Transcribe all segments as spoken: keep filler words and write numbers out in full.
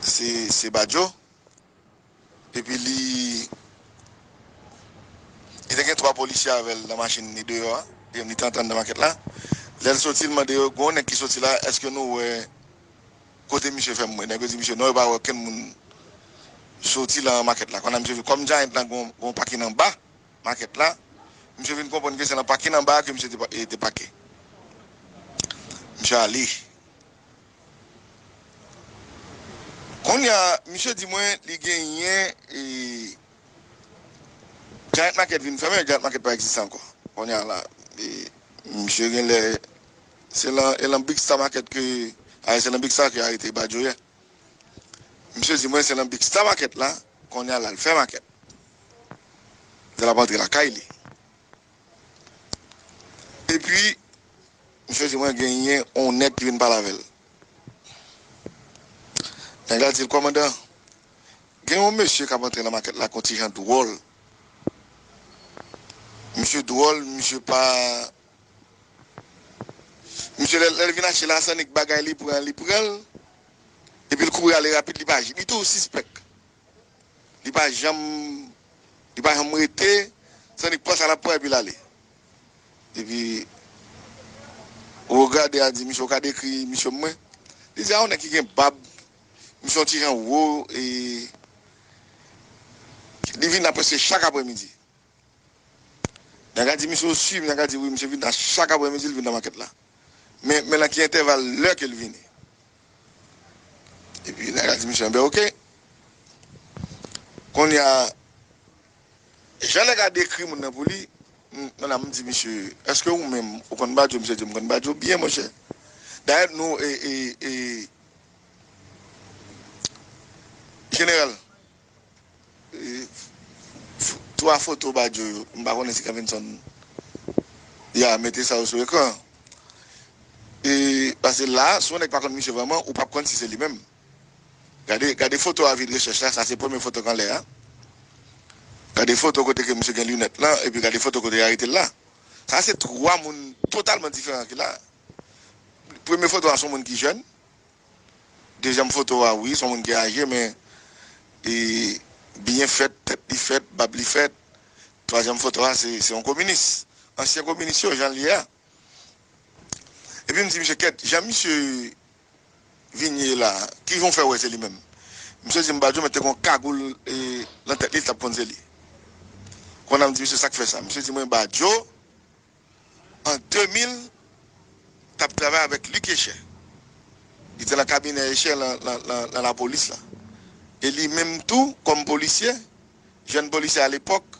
se, se Badjo. Epi li, li te gen twa polisye avè l nan machin li deyò a. Li te antre anndan makèt la. Lè l soti, l mande yo, gen yon nèg ki soti la, èske nou wè kote misye fè m wè? Nèg yo di misye, non, yo pa wè okenn moun soti nan makèt la. Kounye a misye vin, kòm Giant lan gen yon, gen yon pakin anba makèt la, misye vin konprann ke se nan pakin anba a ke misye te pa-, e, te pake. Misye ale. Kounye a, misye di mwen li genyen, e, Giant Market vin fèmen, Giant Market pa egziste ankò. Kounye a la, e, misye genlè, se nan, e nan Big Star Market ke, a, se nan Big Star ke arete Badjo yè. Misye di mwen se nan Big Star Market la, kounye a l al fè makèt. Lè l ap antre lakay li. Epi, misye di mwen genyen yon nèg ki vin pale avè l. Nèg la di l, kòmandan, gen yon mesye k ap antre nan makèt la k yon ti jan dwòl. Misye dwòl, misye pa, misye lè, lè l vin achte la, se annik bagay li pran, li pran l, epi l kouri ale rapid, li pa, li toujou sispèk. Li pa janm, li pa janm rete, se annik pran sa l ap pran epi l ale. Epi, ou gade a di, misye, ou ka dekri misye mwen? Li di, a, yon nèg ki gen bab, misye yon ti jan wo, e li vin la prèske chak aprèmidi. Nèg la di, misye, ou si? Nèg la di, wi, misye vin la chak aprèmidi, li vin nan makèt la. Men, men nan ki entèval lè ke l vini? Epi nèg la di misye, enben, oke. Kounye a, jan nèg la dekri moun nan pou li, m, m di misye, èske ou menm, ou konn Badjo? Misye di, m konn Badjo byen, monchè. Dayè, nou, e, e, e, jeneral, e, f-, twa foto Badjo yo, m pa konnen si Kenvinson ya mete sa yo sou ekran. E, paske la, si yon nèg pa konn misye vrèman, ou p ap konn si se li menm. Gade, gade foto avi de rechèch la, sa se premye foto k anlè a. Gade foto kote ke misye gen linèt lan, epi gade foto kote yo arete l la. Sa se twa moun totalman diferan ki la. Premye foto a se yon moun ki jèn. Dezyèm foto a, wi, se yon moun ki aje, men, e, byen fèt, tèt li fèt, bab li fèt. Twazyèm foto a, se, se yon kominis. Ansyen kominis yo, jan l ye a. Epi m di misye, kèt, jan misye vin ye la, ki jan w fè wè se li menm? Misye di m, Badjo mete yon kagoul, e, nan tèt li, l t ap konn se li. Kounye a m di misye, sa k fè sa? Misye di mwen, Badjo, an de mil, t ap travay avèk Luc Escher. Li te nan kabinè Escher nan, nan, nan, nan lapolis la. E li menm tou, kòm polisye, jèn polisye alepòk,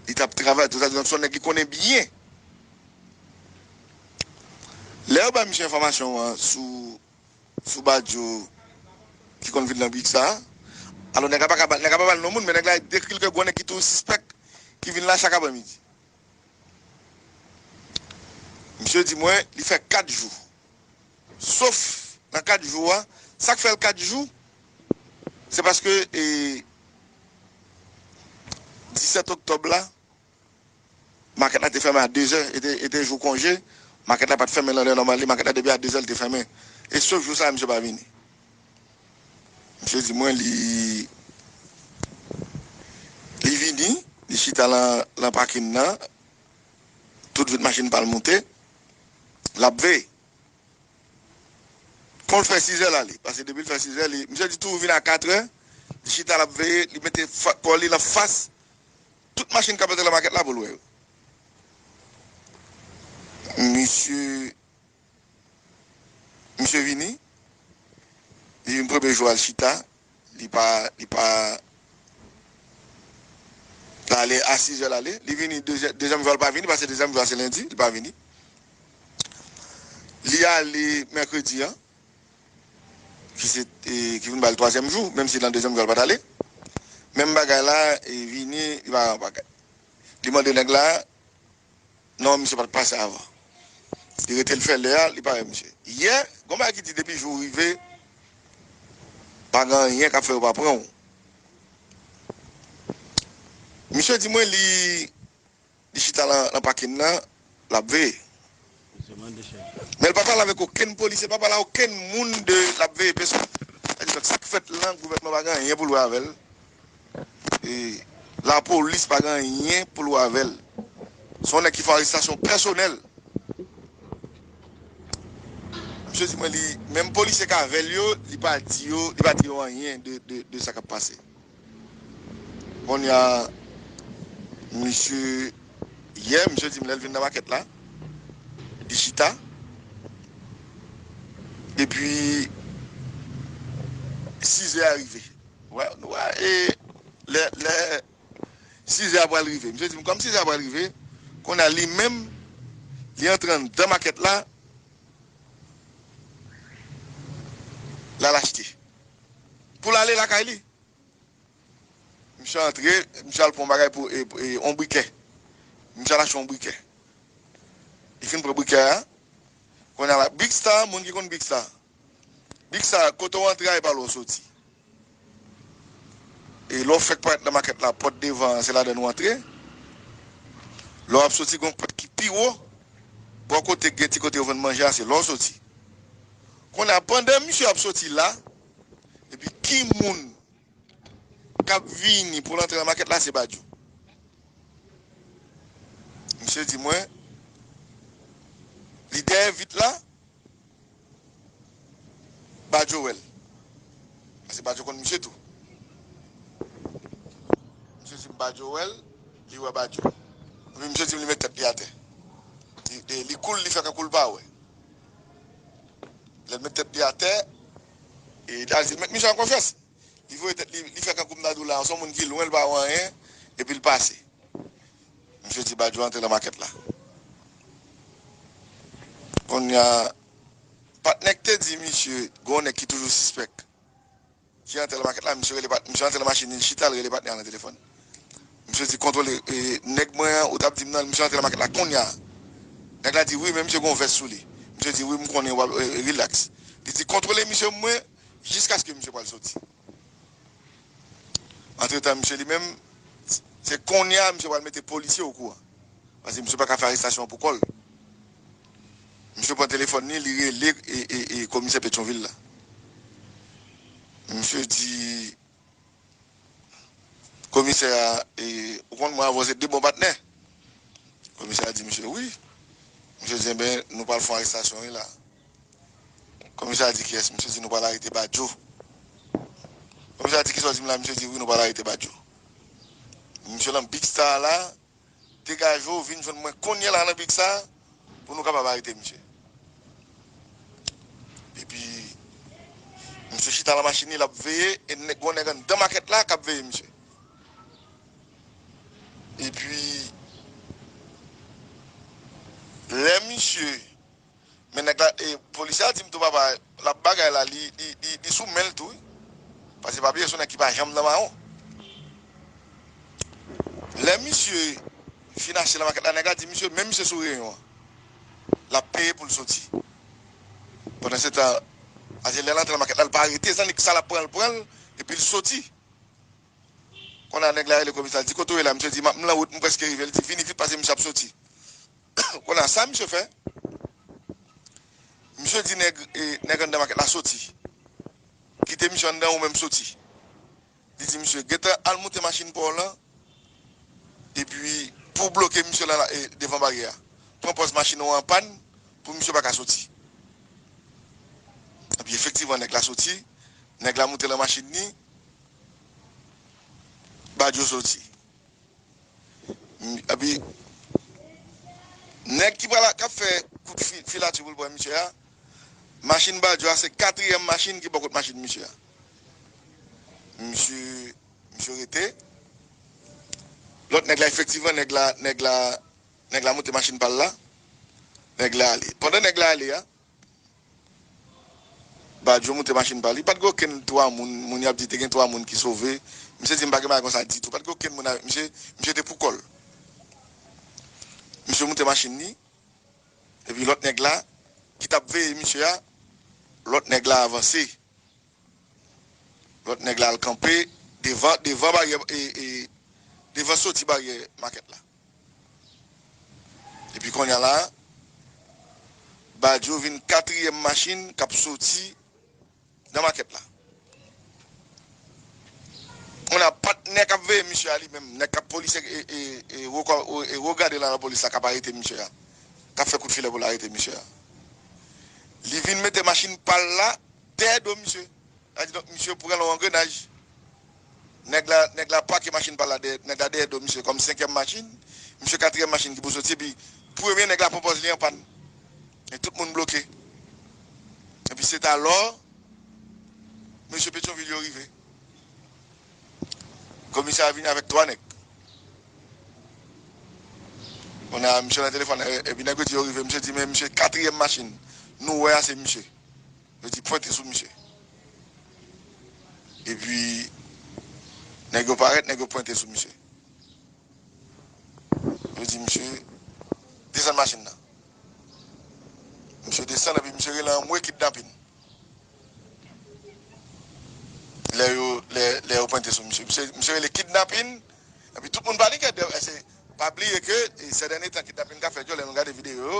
li t ap travay, tout sa, donk se yon nèg li konnen byen. Lè yo bay misye enfòmasyon an sou, sou Badjo ki konn vin nan brik sa, alò nèg la pa ka ba-, nèg la pa ba l non moun, men nèg la dekri l ke gwo nèg ki toujou sispèk, ki vin la chak aprèmidi. Misye di mwen, li fè kat jou. Sof nan kat jou a, sa k fè l kat jou, se paske, e, disèt oktòb la, makèt la te fèmen a dezè, e te, e te jou konje, makèt la pa t fèmen nan lè nòmal li, makèt la depi a dezè li te fèmen. E sof jou sa a, misye pa vini. Misye di mwen li, li vini, li chita lan, lan pakin nan, tout vit machin pa l moute, l ap veye. Kon l fè sizè l ale, paske depi l fè sizè, li, misye di tou vin a katrè, li chita l ap veye, li mete fa-, kò li lan fas tout machin k ap antre lan makèt la pou l wè yo. Misye, misye vini, li vin premye jou a l chita, li pa, li pa, l ale a sizè l ale, li vini dezye-, dezyèm jou a l pa vini, paske dezyèm jou a se lendi, li pa vini. Li ale mèkredi an, ki se, e, ki vin ba l twazyèm jou, menm si nan dezyèm jou a l pa t ale. Menm bagay la, e, vini, li pa bagay. Li mande nèg la, non, misye pa t pase avan. Li rete l fè lè a, li pa wè misye. Yè, gon bagay ki di depi jou w rive, pa gen anyen k ap fè yo pa pran w. Misye di mwen li, li chita lan, lan pakin nan, l ap veye. Men l pa pale avèk okenn polisye, l pa pale a okenn moun de l ap veye pèsòn. Sa k fèt lan, gouvènman pa gen anyen pou l wè avè l. E lapolis pa gen anyen pou l wè avè l. Se yon nèg ki fè arestasyon pèsonèl. Misye di mwen li, menm polisye k avè l yo, li pa di yo, li pa di yo anyen de, de, de sa k ap pase. Kounye a, misye, yè, misye di m lè l vin nan makèt la, li chita. Epi, sizè a rive. Wè, nou wè, e lè, lè sizè a pral rive. Misye di m, kòm sizè a pral rive, kounye a li menm, li antre anndan makèt la, l al achte. Pou l ale lakay li. Misye antre, misye al pran yon bagay pou, e, e, yon brikè. Misye al achte yon brikè. Li fin pran brikè a. Kounye a la, Big Star, moun ki konn Big Star. Big Star, kote w antre a, e pa la w soti. E lè w fèk parèt nan makèt la, pòt devan an, se ladan w antre. Lè w ap soti, gen yon pòt ki pi wo. Bò kote, gen ti kote yo vann manje a, se la w soti. Kounye a, pandan misye ap soti la, epi ki moun k ap vini pou l antre nan makèt la, se Badjo. Misye di mwen, li dèyè vit la, Badjo wè l. Paske Badjo konn misye tou. Misye di m Badjo wè l, li wè Badjo. Epi misye di m li met tèt li atè. Li, li, li koul, li fè kankou l pa wè. Lè l met tèt li atè, e, li al di l met misye an konfyans. Li voye tèt li, li fè kankou m ta di w la, se yon moun ki lwen, l pa wè anyen, epi l pase. Misye di Badjo antre nan makèt la. Kounye a, patnè k te di misye, gen yon nèg ki toujou sispèk, ki antre nan makèt la, misye rele pat-, misye antre nan machin li, chita, l rele patnè a nan telefòn. Misye di kontwole, e, nèg mwen an, ou t ap di m nan, misye antre nan makèt la kounye a. Nèg la di wi, men misye gen yon vès sou li. Misye di wi, m konnen, w ap, e, rilaks. Li di kontwole misye mwen, jiskaske misye pral soti. Antretan, misye li menm, se kounye a misye pral mete polisye okouran. Paske misye pa ka fè arestasyon an pou kò l. Misye pran telefòn li, li rele, e, e, e, komisè Petyonvil la. Misye di, komisè a, e, ou konn mwen avè w se de bon patnè. Komisè a di misye wi. Misye di, enben, nou pral fè yon arestasyon wi la. Komisè a di kiyès? Misye di nou pral arete Badjo. Komisè a di kisa w di m la? Misye di wi, nou pral arete Badjo. Misye lan Big Star la, degaje w, vin jwenn mwen kounye a la nan Big Star pou nou kapab arete misye. Epi, misye chita nan machin li, l ap veye, e nèg, gen yon nèg anndan makèt la k ap veye misye. Epi, lè misye Men nèg la, e, polisye a di m tou papa, l ap bagay la, li, li, li, li sou men l tou, wi. Paske pa bliye, se yon nèg ki pa janm nan mawon. Lè misye fin achte nan makèt la, nèg la di misye, men misye sou reyon an. L ap peye pou l soti. Pandan se tan, paske lè l antre nan makèt la, l pa rete, tandik sa l ap pran, l pran l, epi l soti. Kounye a nèg la rele komisè, l di, kote w ye la? Misye di, m ap, m lan wout, m prèske rive. L di, vini vit, paske misye ap soti. Kounye a, sa misye fè? Misye di nèg, e, nèg anndan makèt la soti. Kite misye anndan, ou menm soti. Li di misye, gentan al moute machin pa w lan, epi pou w bloke misye lan, e, devan baryè a. Pran pòz machin ou an pàn pou misye pa ka soti. Epi efektivman, nèg la soti, nèg la moute lan machin li, Badjo soti. Epi, nèg ki pral, k ap fè kout fi-, filati pou l pran misye a, machin Badjo a se katriyèm machin ki bò kot machin misye a. Misye, misye rete. Lòt nèg la, efektivman, nèg la, nèg la, nèg la moute machin pa l la. Nèg la ale. Pandan nèg la ale a, Badjo moute machin pa li. Pa t gen okenn twa moun, moun y ap di te gen twa moun ki sove. Misye di m pa gen bagay konsa ditou. Pa t gen okenn moun avèk misye, misye te pou kò l. Misye moute machin li, epi lòt nèg la, ki t ap veye misye a, lòt nèg la avanse. Lòt nèg la al kanpe devan, devan baryè, e, e, devan soti baryè makèt la. Epi kounye a la, Badjo vin katriyèm machin k ap soti nan makèt la. Moun nan pa t nèg k ap veye misye a li menm, nèg k ap polisye e, e, e, e, wo gade nan lapolis la k ap arete misye a, k ap fè kout filè pou l arete misye a. Li vin mete machin pa l la dèyè do misye. Sa di donk misye pran l yon angrenaj. Nèg la, nèg la pake machin pa l la dèyè, nèg la dèyè do misye kòm senkyèm machin, misye katriyèm machin ki pou soti, epi premye nèg la pran pòz li an pàn. E tout moun bloke. Epi se talò mesye Petyonvil yo rive. Komisè a vini avèk twa nèg. Kounye a, misye nan telefòn, e, epi nèg yo di yo rive. Misye di, men misye, katriyèm machin nou wè a, se misye. Yo di, pwente sou misye. Epi, nèg yo parèt, nèg yo pwente sou misye. Yo di, misye, desann machin nan. Misye desann, epi misye rele anmwe kidnapin. Lè yo, lè, lè yo pwente sou misye. Misye, misye rele kidnapin, epi tout moun panike. Èske, pa bliye ke, e, sè dènye tan, kidnapin ka fè djòl, lè nou gade videyo yo,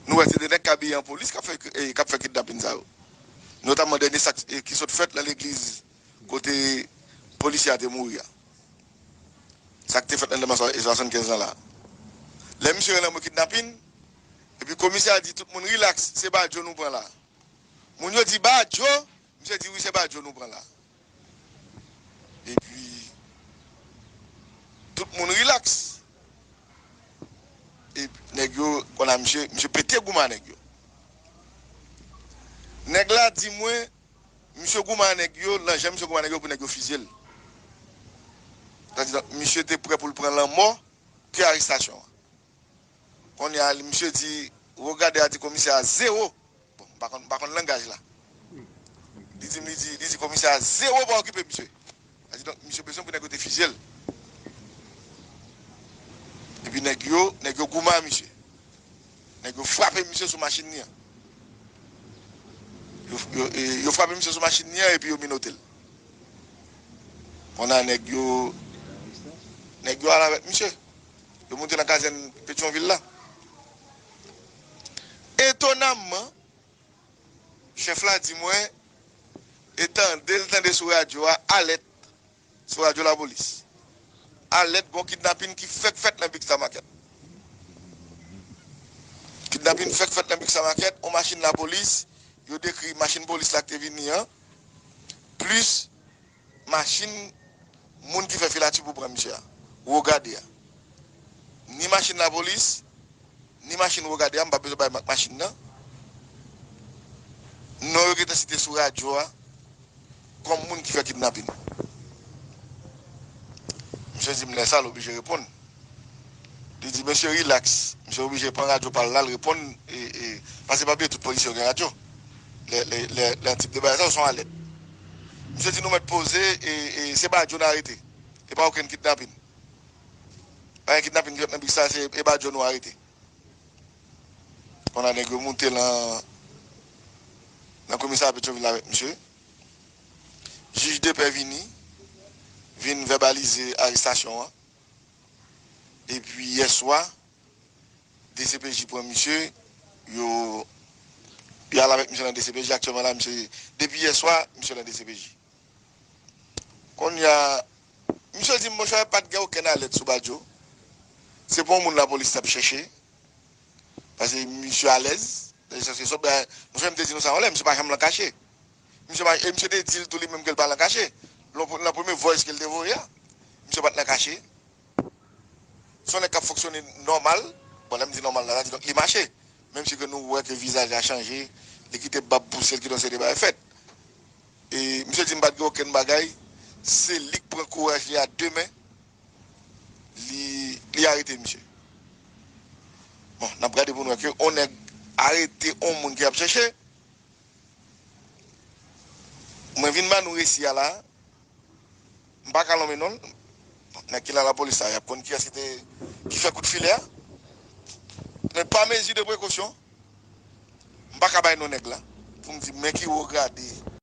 nou wè se de nèg k abiye an polis k ap fè, e, k ap fè kidnapin sa yo. Notamman dènye sa k, e, ki sot fèt nan legliz kote polisye a te mouri a. Sa k te fèt nan demen swa-, swasannkenz lan la. Lè misye rele anmwe kidnapin, epi komisè a di tout moun rilaks, se Badio nou pran la. Moun yo di Badio, misye di wi, se Badio nou pran la. Epi, tout moun rilaks. Epi, nèg yo, kounye a misye, misye pete goumen a nèg yo. Nèg la di mwen, misye goumen a nèg yo, nan jan misye goumen a nèg yo pou nèg yo fizye l. Sa di donk, misye te prè pou l pran lanmò ke arestasyon an. Kounye a, misye di, wo gade a di komisè a zewo. Bon, m pa konn, m pa konn langaj la. Li di m, li di, li di komisè a zewo pa okipe misye. Sa di donk, misye bezwen pou nèg yo te fizye l. Epi nèg yo, nèg yo goumen a misye. Nèg yo frape misye sou machin li an. Yo, yo, e, yo frape misye sou machin li an epi yo menote l. Kounye a nèg yo, nèg yo al avèk misye. Yo moute nan kazèn Petyonvil la. Etonamman, chèf la di mwen, e tande l tande sou radyo a, alèt, sou radyo lapolis. Alèt, gon kidnapin ki fèk fèt nan Big Star Market. Kidnapin fèk fèt nan Big Star Market, on machin lapolis, yo dekri machin polis la ki te vini an, plis machin moun ki fè filati pou pran misye a, Wogade a. Ni machin lapolis, ni machin Wogade a, m pa bezwen bay mak machin nan. Non yo gentan site sou radyo a kòm moun ki fè kidnapin. Misye di m lè sa, l oblije reponn. Li di, mesye, rilaks. Misye oblije pran radyo pa l la, l reponn, e, e, paske pa bliye tout polisye yo gen radyo. Lè, lè, lè, lè tip de bagay sa yo, se yon alèt. Misye di nou mèt poze, e, e, se Badio n arete. E pa okenn kidnapin. Pa gen kidnapin ki fèt nan Big Star, se, e Badio nou arete. Kounye a nèg yo moute lan, lan komisarya Petyonvil avèk misye. Jij depè vini, vin vèbalize arestasyon an. Epi yè swa, D C P J pran misye, yo, yo al avèk misye nan D C P J. Aktyèlman la, misye, depi yè swa, misye nan D C P J. Kounye a, misye di m, monchè, pa t gen okenn alèt sou Badio. Se pa yon moun lapolis t ap chèche. Paske misye alèz. Monchè, m te di nou sa yon lè, misye pa janm lan kache. Misye pa, e misye te di l tou li menm ke l pa lan kache. Lan, lan premye voice ke l te voye a, misye pa t lan kache. Se yon nèg k ap fonksyone nòmal. Bon, lè m di nòmal la, sa di donk li mache. Menm si ke nou wè ke vizaj la chanje, li kite bab pouse l, kite yon seri de bagay fèt. E misye di m pa t gen okenn bagay, se li k pran kouraj li a de men, li, li arete misye. Bon, n ap gade pou n wè ke yon nèg arete yon moun ke y ap chèche. Mwen vin ban nou resi a la. M pa ka lonmen non l. Nèg ki nan lapolis la, y ap konn kiyès ki te, ki fè kout filè a. Men pa mezi de prekosyon, m pa ka bay non nèg la pou m di men ki wo grade.